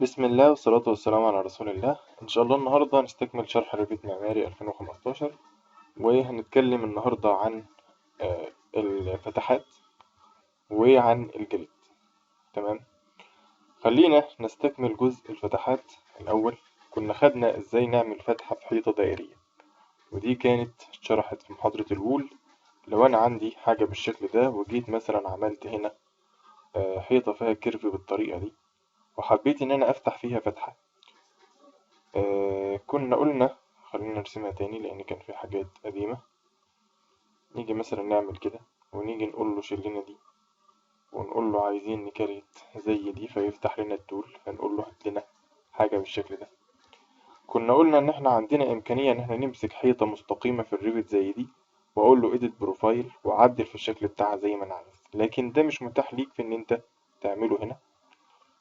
بسم الله والصلاة والسلام على رسول الله. إن شاء الله النهاردة هنستكمل شرح Revit معماري 2015، وهنتكلم النهاردة عن الفتحات وعن ال grid. تمام، خلينا نستكمل جزء الفتحات الأول. كنا خدنا إزاي نعمل فتحة في حيطة دائرية، ودي كانت اتشرحت في محاضرة ال wall. لو أنا عندي حاجة بالشكل ده وجيت مثلا عملت هنا حيطة فيها curve بالطريقة دي، وحبيت إن أنا أفتح فيها فتحة، كنا قلنا خلينا نرسمها تاني لأن كان في حاجات قديمة. نيجي مثلا نعمل كده ونيجي نقول له شيل لنا دي، ونقول له عايزين ن create زي دي، فيفتح لنا ال tool، فنقول له هات لنا حاجة بالشكل ده. كنا قلنا إن إحنا عندنا إمكانية إن إحنا نمسك حيطة مستقيمة في ال Revit زي دي، وأقول له edit profile وأعدل في الشكل بتاعها زي ما أنا عايز، لكن ده مش متاح ليك في إن أنت تعمله هنا.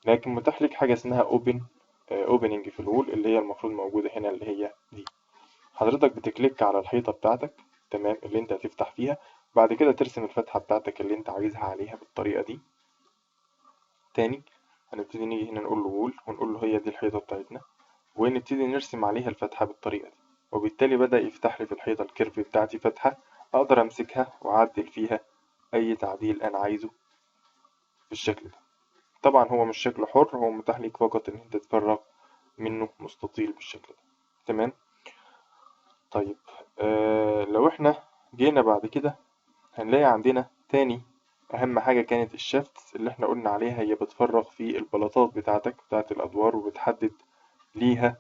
لكن متاح ليك حاجة اسمها opening في ال wall، اللي هي المفروض موجودة هنا، اللي هي دي. حضرتك بت click على الحيطة بتاعتك، تمام، اللي انت هتفتح فيها، بعد كده ترسم الفتحة بتاعتك اللي انت عايزها عليها بالطريقة دي. تاني هنبتدي نيجي هنا نقول له wall، ونقول له هي دي الحيطة بتاعتنا، ونبتدي نرسم عليها الفتحة بالطريقة دي، وبالتالي بدأ يفتح لي في الحيطة ال curve بتاعتي فتحة أقدر أمسكها وأعدل فيها أي تعديل أنا عايزه بالشكل ده. طبعا هو مش شكل حر، هو متاح ليك فقط إن أنت تفرغ منه مستطيل بالشكل ده. تمام. طيب لو احنا جينا بعد كده هنلاقي عندنا تاني أهم حاجة كانت ال shaft اللي احنا قلنا عليها، هي بتفرغ في البلاطات بتاعتك بتاعت الأدوار، وبتحدد ليها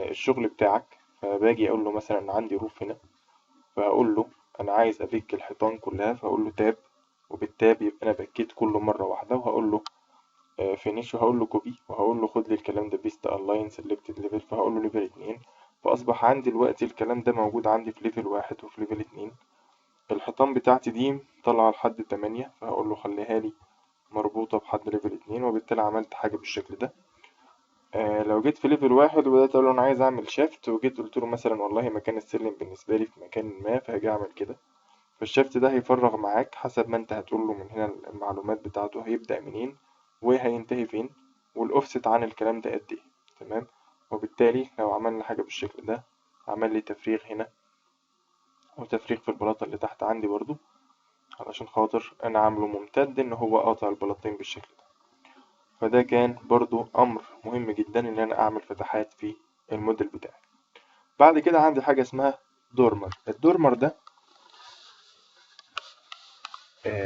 الشغل بتاعك. فباجي أقول له مثلا عندي roof هنا، فأقول له أنا عايز أ pick الحيطان كلها، فأقول له tab، وبال tab يبقى أنا pick يت كله مرة واحدة، وهقول له finish، وهقول له copy، وهقول له خد لي الكلام ده paste align selected level، فهقول له level 2. فأصبح عندي دلوقتي الكلام ده موجود عندي في level 1 وفي level 2. الحيطان بتاعتي دي طالعة لحد 8، فهقول له خليها لي مربوطة بحد level 2، وبالتالي عملت حاجة بالشكل ده. لو جيت في level 1 وبدأت أقول له أنا عايز أعمل shaft، وجيت قلت له مثلا والله مكان السلم بالنسبة لي في مكان ما، فهاجي أعمل كده. فال shaft ده هيفرغ معاك حسب ما أنت هتقول له من هنا المعلومات بتاعته، هيبدأ منين وهينتهي فين، والأوفست عن الكلام ده قد إيه. تمام. وبالتالي لو عملنا حاجة بالشكل ده، عمل لي تفريغ هنا وتفريغ في البلاطة اللي تحت عندي برضو، علشان خاطر أنا عامله ممتد إن هو قاطع البلاطين بالشكل ده. فده كان برضو أمر مهم جدا إن أنا أعمل فتحات في الموديل بتاعي. بعد كده عندي حاجة اسمها dormer. ال dormer ده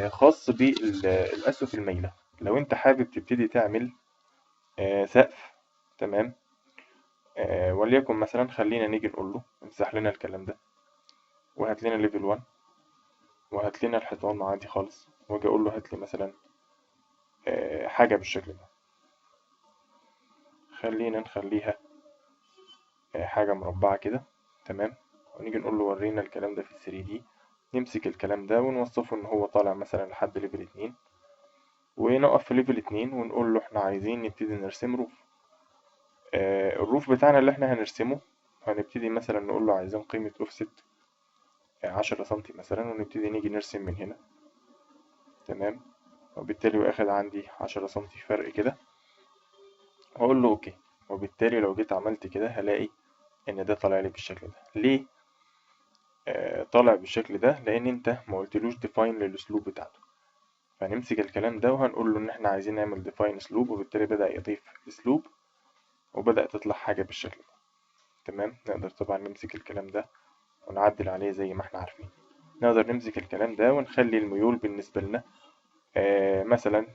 خاص بالأسقف المايلة. لو أنت حابب تبتدي تعمل سقف، تمام، وليكن مثلا خلينا نيجي نقول له امسح لنا الكلام ده، وهات لنا level 1، وهات لنا الحيطان عادي خالص، واجي اقول له هات لي مثلا حاجة بالشكل ده. خلينا نخليها حاجة مربعة كده، تمام، ونيجي نقول له ورينا الكلام ده في ال 3D. نمسك الكلام ده ونوصفه ان هو طالع مثلا لحد level 2، ونقف في level 2 ونقول له احنا عايزين نبتدي نرسم roof. ال roof بتاعنا اللي احنا هنرسمه هنبتدي مثلا نقول له عايزين قيمة اوفست 10 سنتي مثلا، ونبتدي نيجي نرسم من هنا، تمام، وبالتالي واخد عندي 10 سنتي فرق كده، واقول له okay. وبالتالي لو جيت عملت كده هلاقي ان ده طالع لي بالشكل ده. ليه طالع بالشكل ده؟ لان انت ما قلتلوش define لل slope بتاعته. فهنمسك الكلام ده وهنقول له ان احنا عايزين نعمل define slope، وبالتالي بدأ يضيف slope وبدأ تطلع حاجة بالشكل ده. تمام. نقدر طبعا نمسك الكلام ده ونعدل عليه زي ما احنا عارفين. نقدر نمسك الكلام ده ونخلي الميول بالنسبة لنا مثلا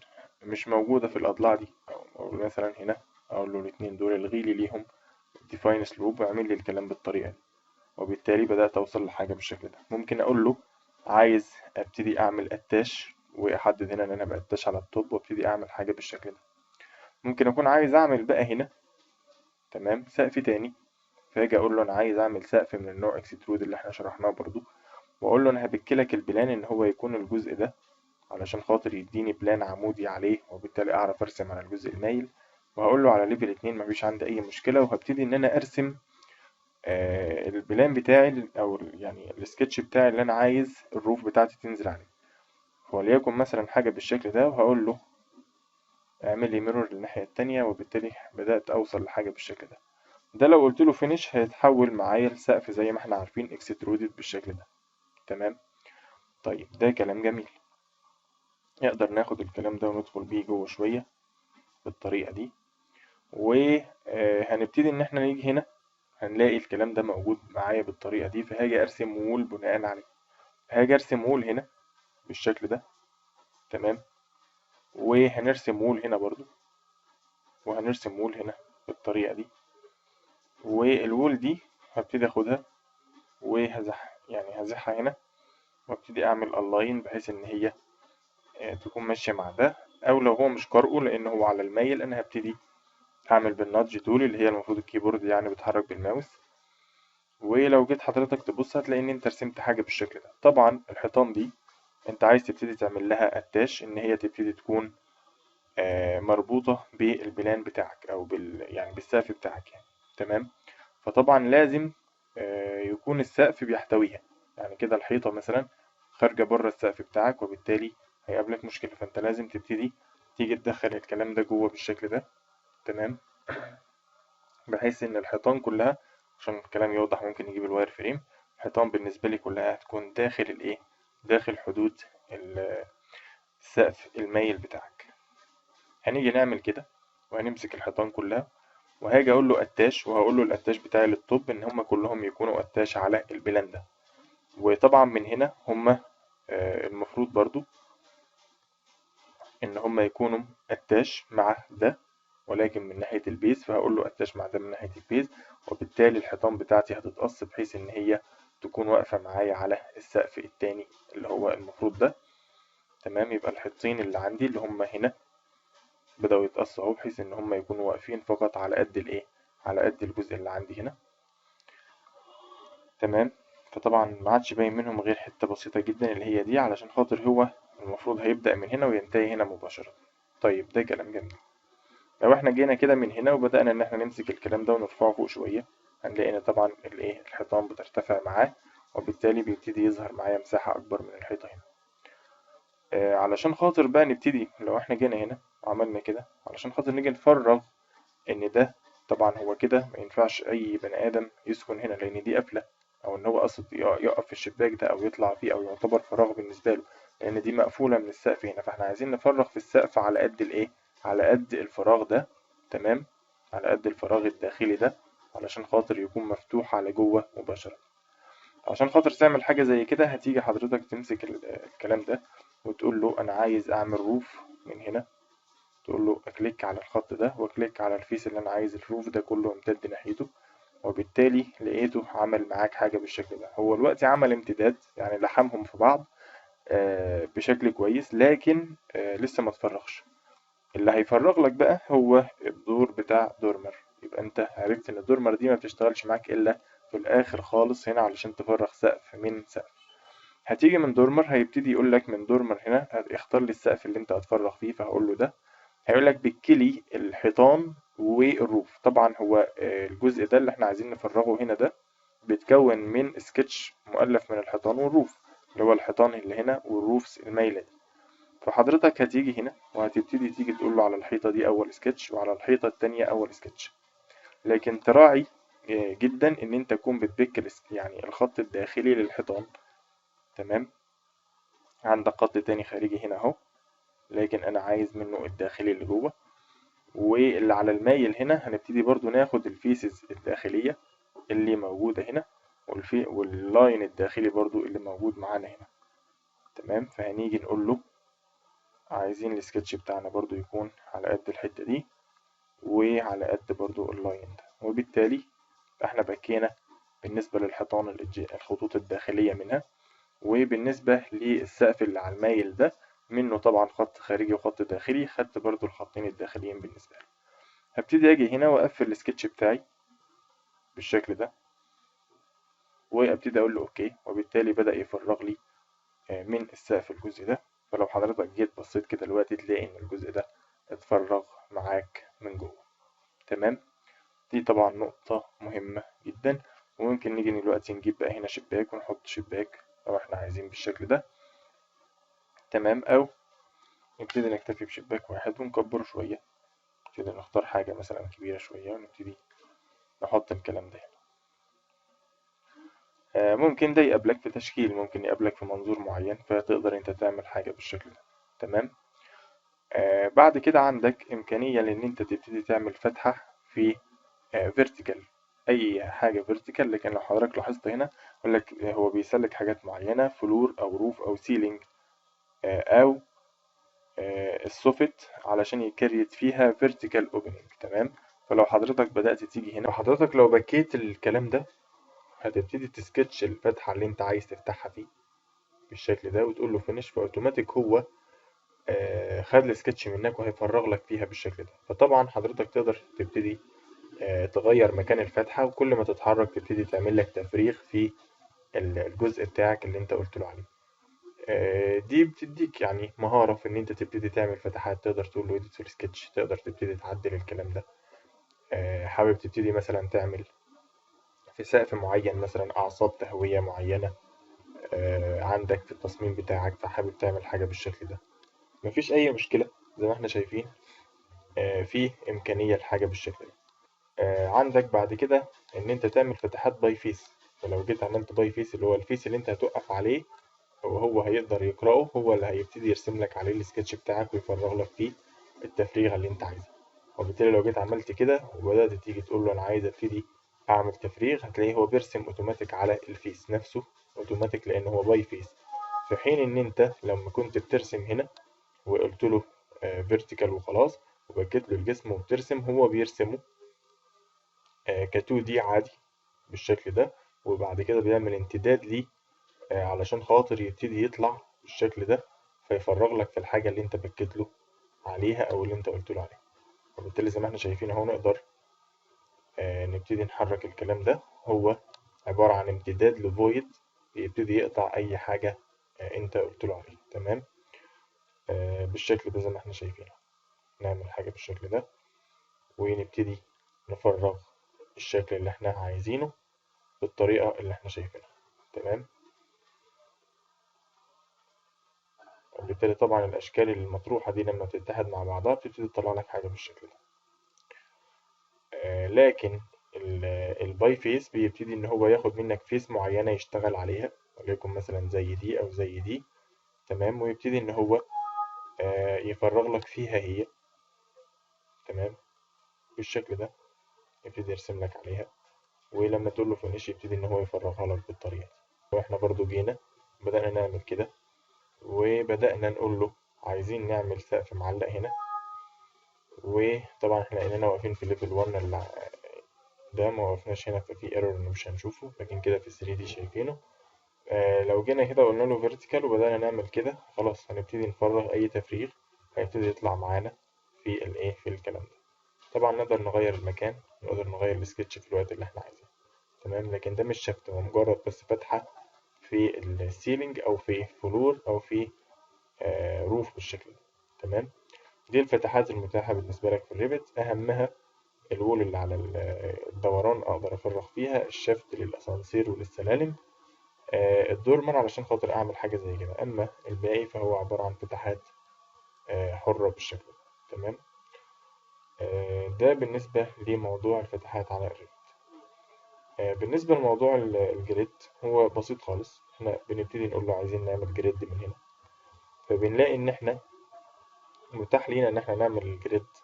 مش موجودة في الأضلاع دي، أو مثلا هنا أقول له الاتنين دول الغي لي ليهم define slope واعمل لي الكلام بالطريقة دي، وبالتالي بدأت أوصل لحاجة بالشكل ده. ممكن أقول له عايز أبتدي أعمل attach، وأحدد هنا إن أنا ب attach على ال top، وأبتدي أعمل حاجة بالشكل ده. ممكن أكون عايز أعمل بقى هنا، تمام، سقف تاني، فاجي أقول له أنا عايز أعمل سقف من النوع extrude اللي إحنا شرحناه برضو، وأقول له أنا ه pick لك ال plan إن هو يكون الجزء ده علشان خاطر يديني plan عمودي عليه، وبالتالي أعرف أرسم على الجزء المايل. وهقول له على level 2 مفيش عندي أي مشكلة، وهبتدي إن أنا أرسم ال plan بتاعي أو يعني السكتش بتاعي اللي أنا عايز ال roof بتاعتي تنزل عليه، وليكن مثلا حاجة بالشكل ده. وهقول له اعمل لي mirror للناحية التانية، وبالتالي بدأت أوصل لحاجة بالشكل ده. ده لو قلت له finish هيتحول معايا لسقف زي ما احنا عارفين extruded بالشكل ده. تمام. طيب ده كلام جميل، نقدر ناخد الكلام ده وندخل بيه جوه شوية بالطريقة دي، وهنبتدي إن احنا نيجي هنا هنلاقي الكلام ده موجود معايا بالطريقة دي، فهاجي أرسم wall بناء عليه. هاجي أرسم wall هنا بالشكل ده. تمام. وهنرسم wall هنا برضو، وهنرسم wall هنا بالطريقة دي، وال wall دي هبتدي أخدها وهزح، يعني هزحها هنا، وابتدي أعمل align بحيث إن هي تكون ماشية مع ده، أو لو هو مش قارئه لأن هو على المايل أنا هبتدي أعمل بال nudge tool اللي هي المفروض ال keyboard يعني بيتحرك بالماوس. ولو جيت حضرتك تبص هتلاقي إن أنت رسمت حاجة بالشكل ده. طبعا الحيطان دي أنت عايز تبتدي تعمل لها attach إن هي تبتدي تكون مربوطة بال plan بتاعك أو بالسقف بتاعك يعني. تمام. فطبعا لازم يكون السقف بيحتويها، يعني كده الحيطة مثلا خارجة بره السقف بتاعك، وبالتالي هيقابلك مشكلة، فأنت لازم تبتدي تيجي تدخل الكلام ده جوه بالشكل ده. تمام. بحيث إن الحيطان كلها، عشان الكلام يوضح ممكن نجيب ال wireframe، الحيطان بالنسبة لي كلها هتكون داخل الإيه؟ داخل حدود السقف المايل بتاعك. هنيجي نعمل كده وهنمسك الحيطان كلها، وهاجي أقول له attach، وهقول له ال attach بتاعي لل top إن هم كلهم يكونوا attach على ال plan ده. وطبعا من هنا هم المفروض برضو إن هم يكونوا attach مع ده، ولكن من ناحية ال base، فهقول له attach مع ده من ناحية ال base، وبالتالي الحيطان بتاعتي هتتقص بحيث إن هي تكون واقفة معايا على السقف التاني اللي هو المفروض ده. تمام. يبقى الحيطتين اللي عندي اللي هم هنا بدأوا يتقصوا أهو، بحيث إن هم يكونوا واقفين فقط على قد الإيه؟ على قد الجزء اللي عندي هنا. تمام. فطبعا ما عادش باين منهم غير حتة بسيطة جدا اللي هي دي، علشان خاطر هو المفروض هيبدأ من هنا وينتهي هنا مباشرة. طيب ده كلام جميل. لو احنا جينا كده من هنا وبدأنا إن احنا نمسك الكلام ده ونرفعه فوق شوية، هنلاقي إن طبعا الإيه؟ الحيطان بترتفع معاه، وبالتالي بيبتدي يظهر معايا مساحة أكبر من الحيطة هنا. علشان خاطر بقى نبتدي، لو احنا جينا هنا وعملنا كده، علشان خاطر نيجي نفرغ إن ده طبعا هو كده ما ينفعش أي بني آدم يسكن هنا، لأن دي قافلة، أو إن هو قصد يقف في الشباك ده أو يطلع فيه أو يعتبر فراغ بالنسبة له، لأن دي مقفولة من السقف هنا. فإحنا عايزين نفرغ في السقف على قد الإيه؟ على قد الفراغ ده. تمام. على قد الفراغ الداخلي ده، علشان خاطر يكون مفتوح على جوه مباشرة. عشان خاطر تعمل حاجة زي كده هتيجي حضرتك تمسك الكلام ده وتقول له أنا عايز أعمل roof من هنا، تقول له أ click على الخط ده وأ click على ال face اللي أنا عايز ال roof ده كله امتد ناحيته، وبالتالي لقيته عمل معاك حاجة بالشكل ده. هو دلوقتي عمل امتداد، يعني لحمهم في بعض بشكل كويس، لكن لسه ما اتفرغش. اللي هيفرغ لك بقى هو الدور بتاع dormer. يبقى انت عرفت ان ال dormer دي ما بتشتغلش معاك الا في الاخر خالص هنا علشان تفرغ سقف من سقف. هتيجي من dormer، هيبتدي يقول لك من dormer هنا اختار لي السقف اللي انت هتفرغ فيه، فهقول له ده. هيقول لك pick لي الحيطان وال roof. طبعا هو الجزء ده اللي احنا عايزين نفرغه هنا ده بيتكون من سكتش مؤلف من الحيطان وال roof، اللي هو الحيطان اللي هنا وال roofs المايلة دي. فحضرتك هتيجي هنا وهتبتدي تيجي تقول له على الحيطة دي أول سكتش وعلى الحيطة التانية أول سكتش، لكن تراعي جدا إن أنت تكون بت pick الخط الداخلي للحيطان. تمام. عندك خط تاني خارجي هنا أهو، لكن أنا عايز منه الداخلي اللي جوه، واللي على المايل هنا هنبتدي برضو ناخد ال faces الداخلية اللي موجودة هنا، وال line الداخلي برضو اللي موجود معانا هنا. تمام. فهنيجي نقول له عايزين السكتش بتاعنا برضو يكون على قد الحتة دي وعلى قد برضو ال line ده، وبالتالي احنا بكينا بالنسبة للحيطان الخطوط الداخلية منها، وبالنسبة للسقف اللي على المايل ده منه طبعا خط خارجي وخط داخلي، خدت برضو الخطين الداخليين بالنسبة له. هبتدي اجي هنا واقفل السكتش بتاعي بالشكل ده، وابتدي اقول له okay، وبالتالي بدأ يفرغ لي من السقف الجزء ده. فلو حضرتك جيت بصيت كده دلوقتي تلاقي ان الجزء ده اتفرغ معاك من جوه. تمام. دي طبعا نقطة مهمة جدا. وممكن نيجي دلوقتي نجيب بقى هنا شباك ونحط شباك لو احنا عايزين بالشكل ده. تمام. او نبتدي نكتفي بشباك واحد ونكبره شوية، نبتدي نختار حاجة مثلا كبيرة شوية ونبتدي نحط الكلام ده هنا. ممكن ده يقابلك في تشكيل، ممكن يقابلك في منظور معين، فتقدر انت تعمل حاجة بالشكل ده. تمام. بعد كده عندك إمكانية لأن انت تبتدي تعمل فتحة في vertical، أي حاجة vertical. لكن لو حضرتك لاحظت هنا يقول لك هو بي select حاجات معينة، floor أو roof أو ceiling، أو، ال soffit علشان ي create فيها vertical opening. تمام. فلو حضرتك بدأت تيجي هنا، حضرتك لو بكيت الكلام ده هتبتدي تسكتش الفتحة اللي انت عايز تفتحها فيه بالشكل ده وتقول له finish، ف automatic هو، خد السكتش منك وهيفرغ لك فيها بالشكل ده. فطبعا حضرتك تقدر تبتدي، تغير مكان الفتحة، وكل ما تتحرك تبتدي تعمل لك تفريغ في الجزء بتاعك اللي انت قلت له عليه. دي بتديك مهارة في ان انت تبتدي تعمل فتحات، تقدر تقول له edit في السكتش، تقدر تبتدي تعدل الكلام ده. حابب تبتدي مثلا تعمل في سقف معين مثلا أعصاب تهوية معينة، عندك في التصميم بتاعك، فحابب تعمل حاجة بالشكل ده، مفيش أي مشكلة. زي ما احنا شايفين، في إمكانية لحاجة بالشكل ده. عندك بعد كده إن أنت تعمل فتحات by face. فلو جيت عملت by face اللي هو ال face اللي أنت هتوقف عليه وهو هيقدر يقرأه، هو اللي هيبتدي يرسم لك عليه السكتش بتاعك ويفرغ لك فيه التفريغ اللي أنت عايزه. وبالتالي لو جيت عملت كده وبدأت تيجي تقول له أنا عايز أبتدي أعمل تفريغ، هتلاقيه هو بيرسم أوتوماتيك على ال face نفسه أوتوماتيك، لأن هو by face. في حين إن أنت لما كنت بترسم هنا وقلت له، vertical وخلاص، وبكيت له الجسم وبترسم، هو بيرسمه، ك 2D عادي بالشكل ده، وبعد كده بيعمل امتداد ليه، علشان خاطر يبتدي يطلع بالشكل ده، فيفرغ لك في الحاجة اللي انت بكيت له عليها او اللي انت قلت له عليها. وبالتالي زي ما احنا شايفين اهو نقدر، نبتدي نحرك الكلام ده. هو عبارة عن امتداد ل void بيبتدي يقطع اي حاجة، انت قلت له عليها. تمام. بالشكل ده زي ما احنا شايفين نعمل حاجة بالشكل ده ونبتدي نفرغ الشكل اللي احنا عايزينه بالطريقة اللي احنا شايفينها. تمام. وبالتالي طبعا الأشكال المطروحة دي لما بتتحد مع بعضها بتبتدي تطلع لك حاجة بالشكل ده. لكن ال by face بيبتدي إن هو ياخد منك face معينة يشتغل عليها، وليكن مثلا زي دي أو زي دي. تمام. ويبتدي إن هو، يفرغ لك فيها هي. تمام. بالشكل ده يبتدي يرسم لك عليها، ولما تقول له finish يبتدي إن هو يفرغها لك بالطريقة دي. واحنا برضو جينا بدأنا نعمل كده، وبدأنا نقول له عايزين نعمل سقف معلق هنا، وطبعا احنا لاننا واقفين في level 1 اللي ده ما وقفناش هنا، ففي error انه مش هنشوفه، لكن كده في 3D شايفينه. لو جينا كده وقلنا له vertical وبدأنا نعمل كده، خلاص هنبتدي نفرغ اي تفريغ هيبتدي يطلع معانا في الايه، في الكلام ده. طبعا نقدر نغير المكان، نقدر نغير السكتش في الوقت اللي احنا عايزينه. تمام. لكن ده مش shaft، هو مجرد بس فتحة في ال ceiling او في floor او في، roof بالشكل ده. تمام. دي الفتحات المتاحة بالنسبة لك في ال Revit، أهمها ال wall اللي على الدوران أقدر أفرغ فيها، ال shaft للأسانسير وللسلالم، ال dormer علشان خاطر أعمل حاجة زي كده. أما الباقي فهو عبارة عن فتحات، حرة بالشكل ده. تمام. ده بالنسبة لموضوع الفتحات على ال Revit. بالنسبة لموضوع ال grid هو بسيط خالص. احنا بنبتدي نقول له عايزين نعمل grid من هنا، فبنلاقي إن احنا متاح لينا إن احنا نعمل ال grid،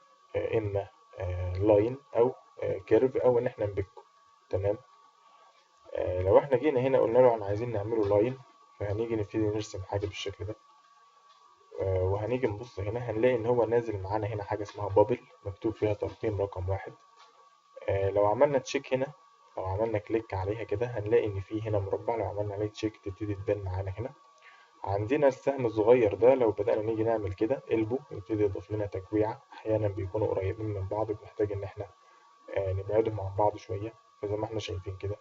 إما، line أو، curve أو إن احنا نبكه. تمام. لو احنا جينا هنا قلنا له احنا عايزين نعمله line، فهنيجي نبتدي نرسم حاجة بالشكل ده، وهنيجي نبص هنا هنلاقي إن هو نازل معانا هنا حاجة اسمها bubble مكتوب فيها ترقيم رقم 1. لو عملنا check هنا أو عملنا click عليها كده هنلاقي إن في هنا مربع، لو عملنا عليه check تبتدي تبان معانا هنا. عندنا السهم الصغير ده لو بدأنا نيجي نعمل كده elbow يبتدي يضيف لنا تكويعة، أحيانا بيكونوا قريبين من بعض بنحتاج إن إحنا، نبعدهم عن بعض شوية. فزي ما إحنا شايفين كده،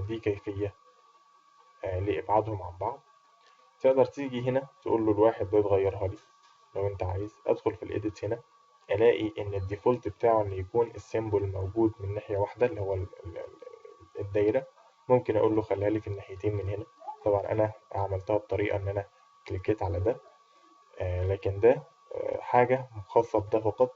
دي كيفية، لإبعادهم عن بعض. تقدر تيجي هنا تقول له الواحد ده تغيرها لي لو أنت عايز. أدخل في ال edit هنا ألاقي إن ال default بتاعه إن يكون ال symbol موجود من ناحية واحدة اللي هو الدايرة، ممكن أقول له خليها لي في الناحيتين من هنا. طبعا أنا عملتها بطريقة إن أنا كليكيت على ده. لكن ده حاجة خاصة بده فقط.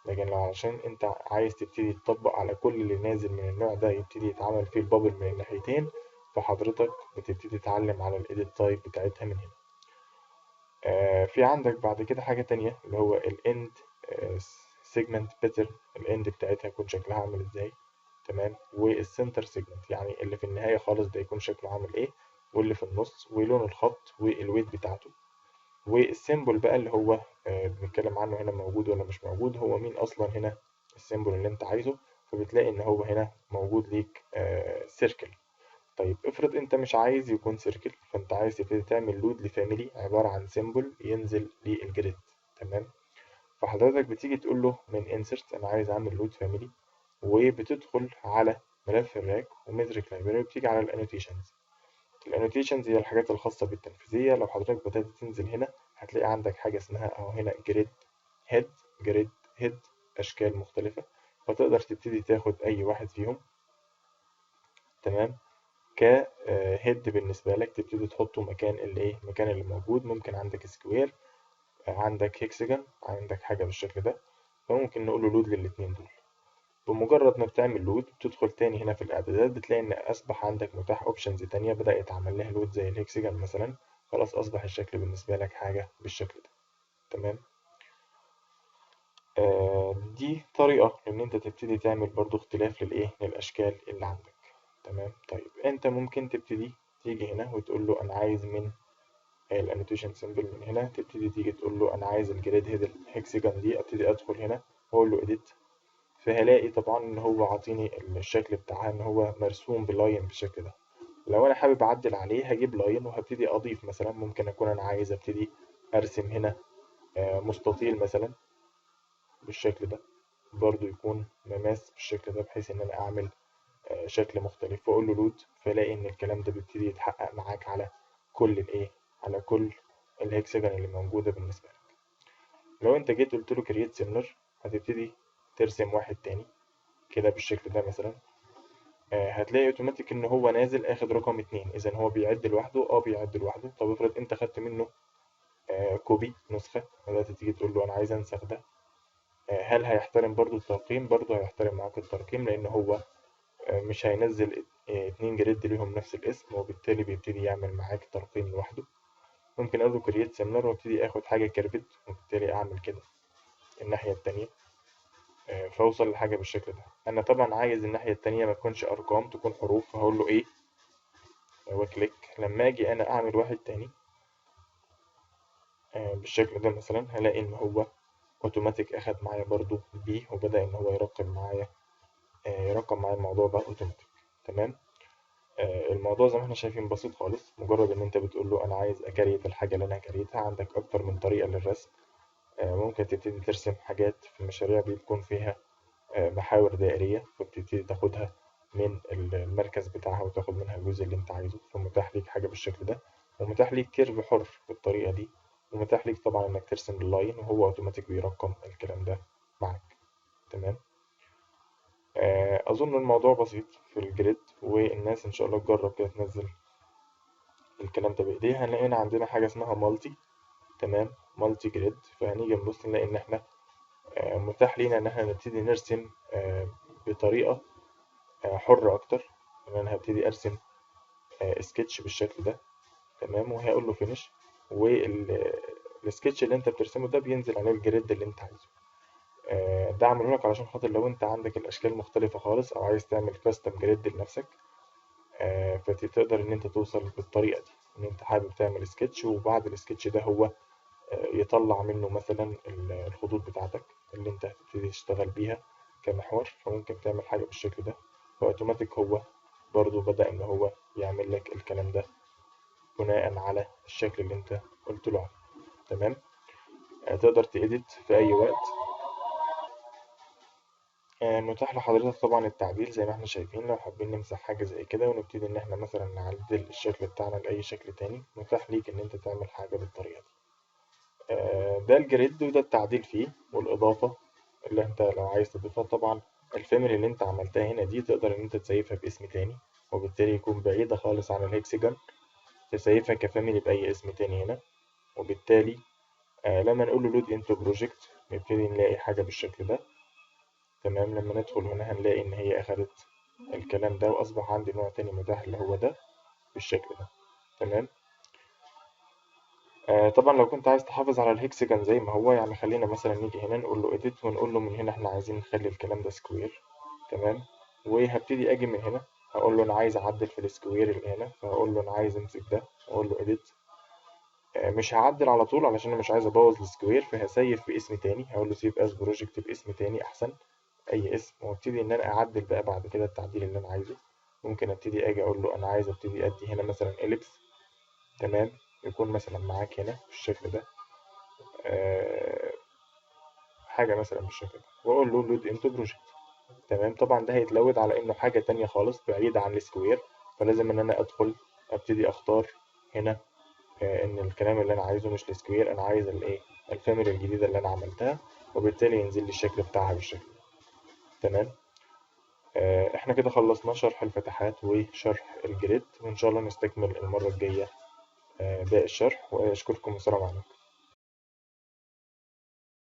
لكن لو علشان انت عايز تبتدي تطبق على كل اللي نازل من النوع ده يبتدي يتعمل فيه ال bubble من الناحيتين، فحضرتك بتبتدي تتعلم على ال edit type بتاعتها من هنا. في عندك بعد كده حاجة تانية اللي هو ال end، segment pattern، ال end بتاعتها يكون شكلها عامل ازاي، تمام، وال center segment يعني اللي في النهاية خالص ده يكون شكله عامل ايه، واللي في النص، ولون الخط، وال weight بتاعته، وال symbol بقى اللي هو، بنتكلم عنه هنا موجود ولا مش موجود، هو مين أصلا هنا ال symbol اللي انت عايزه، فبتلاقي ان هو هنا موجود ليك، circle. طيب افرض انت مش عايز يكون circle، فانت عايز تبتدي تعمل load ل family عبارة عن symbol ينزل لل grid، تمام. فحضرتك بتيجي تقول له من insert انا عايز اعمل load family، وبتدخل على ملف ال rack و metric library، وبتيجي على ال annotations. ال annotations هي الحاجات الخاصة بالتنفيذية. لو حضرتك بدأت تنزل هنا هتلاقي عندك حاجة اسمها أهو هنا grid head، grid head، أشكال مختلفة، فتقدر تبتدي تاخد أي واحد فيهم، تمام، ك، head بالنسبة لك تبتدي تحطه مكان اللي إيه، مكان اللي موجود. ممكن عندك square، عندك hexagon، عندك حاجة بالشكل ده، فممكن نقول له load للاتنين دول. بمجرد ما بتعمل load بتدخل تاني هنا في الإعدادات، بتلاقي إن أصبح عندك متاح options تانية بدأ يتعمل لها load زي ال hexagon مثلا، خلاص أصبح الشكل بالنسبة لك حاجة بالشكل ده، تمام. دي طريقة إن أنت تبتدي تعمل برضو اختلاف للإيه، للأشكال اللي عندك، تمام. طيب أنت ممكن تبتدي تيجي هنا وتقول له أنا عايز من ال annotation symbol من هنا، تبتدي تيجي تقول له أنا عايز ال grid head ال hexagon دي، أبتدي أدخل هنا وأقول له edit، فهلاقي طبعا إن هو عاطيني الشكل بتاعها إن هو مرسوم ب line بالشكل ده. لو أنا حابب أعدل عليه هجيب line وهبتدي أضيف مثلا، ممكن أكون أنا عايز أبتدي أرسم هنا، مستطيل مثلا بالشكل ده، برضو يكون مماس بالشكل ده، بحيث إن أنا أعمل، شكل مختلف، وأقول له load، فلاقي إن الكلام ده بيبتدي يتحقق معاك على كل الإيه، على كل ال hexagon اللي موجودة بالنسبة لك. لو أنت جيت قلت له create similar هتبتدي ترسم واحد تاني كده بالشكل ده مثلا، هتلاقي اوتوماتيك ان هو نازل اخد رقم 2، اذا هو بيعد لوحده، بيعد لوحده. طب افرض انت خدت منه، copy نسخة، بدأت تيجي تقول له انا عايز انسخ ده، هل هيحترم برضو الترقيم؟ برضو هيحترم معاك الترقيم، لان هو، مش هينزل، 2 grid ليهم نفس الاسم، وبالتالي بيبتدي يعمل معاك ترقيم لوحده. ممكن اقول له create similar وابتدي اخد حاجة curved، وبالتالي اعمل كده الناحية التانية، فاوصل لحاجة بالشكل ده. أنا طبعا عايز الناحية التانية ما تكونش أرقام، تكون حروف، فهقول له إيه و click. لما أجي أنا أعمل واحد تاني، بالشكل ده مثلا، هلاقي إن هو أوتوماتيك أخد معايا برضو B، وبدأ إن هو يرقم معايا الموضوع ده أوتوماتيك، تمام. الموضوع زي ما احنا شايفين بسيط خالص، مجرد إن أنت بتقول له أنا عايز أ create الحاجة اللي أنا create ها. عندك أكتر من طريقة للرسم، ممكن تبتدي ترسم حاجات في مشاريع بيكون فيها، محاور دائرية، فبتبتدي تاخدها من المركز بتاعها وتاخد منها الجزء اللي انت عايزه، فمتاح ليك حاجة بالشكل ده، ومتاح ليك curve حر بالطريقة دي، ومتاح ليك طبعا انك ترسم ال line وهو اوتوماتيك بيرقم الكلام ده معاك، تمام. اظن الموضوع بسيط في ال grid، والناس ان شاء الله تجرب كده تنزل الكلام ده بايديها. هنلاقي هنا عندنا حاجة اسمها multi، تمام، multi grid، فهنيجي نبص نلاقي ان احنا، متاح لينا ان احنا نبتدي نرسم، بطريقة، حرة اكتر. ان انا هبتدي ارسم، سكتش بالشكل ده، تمام، وهقول له finish، والسكتش اللي انت بترسمه ده بينزل عليه ال grid اللي انت عايزه. ده عامله لك علشان خاطر لو انت عندك الاشكال مختلفة خالص او عايز تعمل custom grid لنفسك، فتقدر ان انت توصل بالطريقة دي، ان انت حابب تعمل سكتش وبعد السكتش ده هو، يطلع منه مثلا الخطوط بتاعتك اللي انت هتبتدي تشتغل بيها كمحور، فممكن تعمل حاجة بالشكل ده، فأوتوماتيك هو برضو بدأ إن هو يعمل لك الكلام ده بناء على الشكل اللي انت قلت له عليه، تمام. تقدر تedit في أي وقت. متاح لحضرتك طبعا التعديل زي ما احنا شايفين. لو حابين نمسح حاجة زي كده ونبتدي إن احنا مثلا نعدل الشكل بتاعنا لأي شكل تاني، متاح ليك إن انت تعمل حاجة بالطريقة دي. ده ال grid وده التعديل فيه والإضافة اللي انت لو عايز تضيفها. طبعا ال family اللي انت عملتها هنا دي تقدر ان انت تسيفها باسم تاني، وبالتالي يكون بعيدة خالص عن ال hexagon، تسيفها ك family بأي اسم تاني هنا، وبالتالي لما نقول له load into project نبتدي نلاقي حاجة بالشكل ده. تمام، لما ندخل هنا هنلاقي إن هي أخدت الكلام ده، وأصبح عندي نوع تاني متاح اللي هو ده بالشكل ده. تمام، طبعا لو كنت عايز تحافظ على ال hexagon زي ما هو، خلينا مثلا نيجي هنا نقول له edit ونقول له من هنا احنا عايزين نخلي الكلام ده square. تمام، وهبتدي اجي من هنا هقول له انا عايز اعدل في ال square اللي هنا، فهقول له انا عايز امسك ده واقول له edit. مش هعدل على طول علشان انا مش عايز ابوظ ال square، فه save باسم تاني، هقول له save as project باسم تاني احسن، اي اسم، وابتدي ان انا اعدل بقى بعد كده التعديل اللي انا عايزه. ممكن ابتدي اجي اقول له انا عايز ابتدي ادي هنا مثلا ellipse. تمام، يكون مثلا معاك هنا بالشكل ده، حاجة مثلا بالشكل ده، واقول له load into project. تمام، طبعا ده هيت load على انه حاجة تانية خالص بعيدة عن ال square، فلازم ان انا ادخل ابتدي اختار هنا، ان الكلام اللي انا عايزه مش ال square، انا عايز ال family الجديدة اللي انا عملتها، وبالتالي ينزل لي الشكل بتاعها بالشكل ده. تمام، احنا كده خلصنا شرح الفتحات وشرح ال grid، وان شاء الله نستكمل المرة الجاية، باقي الشرح، واشكركم والسلام عليكم.